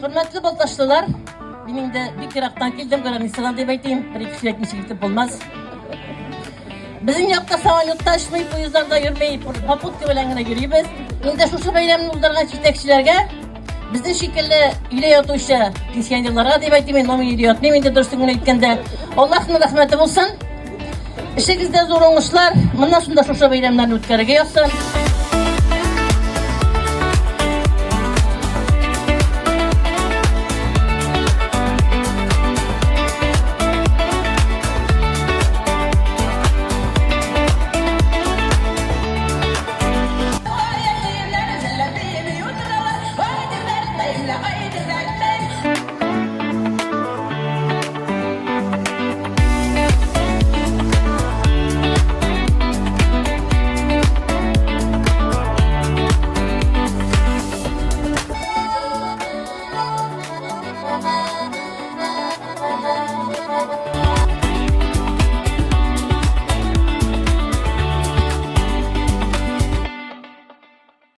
Хөрмәтле балтачлылар, мин инде бик ерактан килдем, границадан дип әйтим, бер ике сүз әйтмичә китеп булмас. Безнең якта самолетта очмый, поездларда йөрми, попутка белән генә йөрибез. Инде шушы бәйрәмне уздырган җитәкчеләргә, безнең шикелле өйдә ятучы пенсионерларга дип әйтим, но мин өйдә ятмыйм инде дөресен генә әйткәндә. Аллаһның рәхмәте булсын. Эшегездә зур уңышлар, моннан соң да шушы бәйрәмнәрне үткәрергә язсын.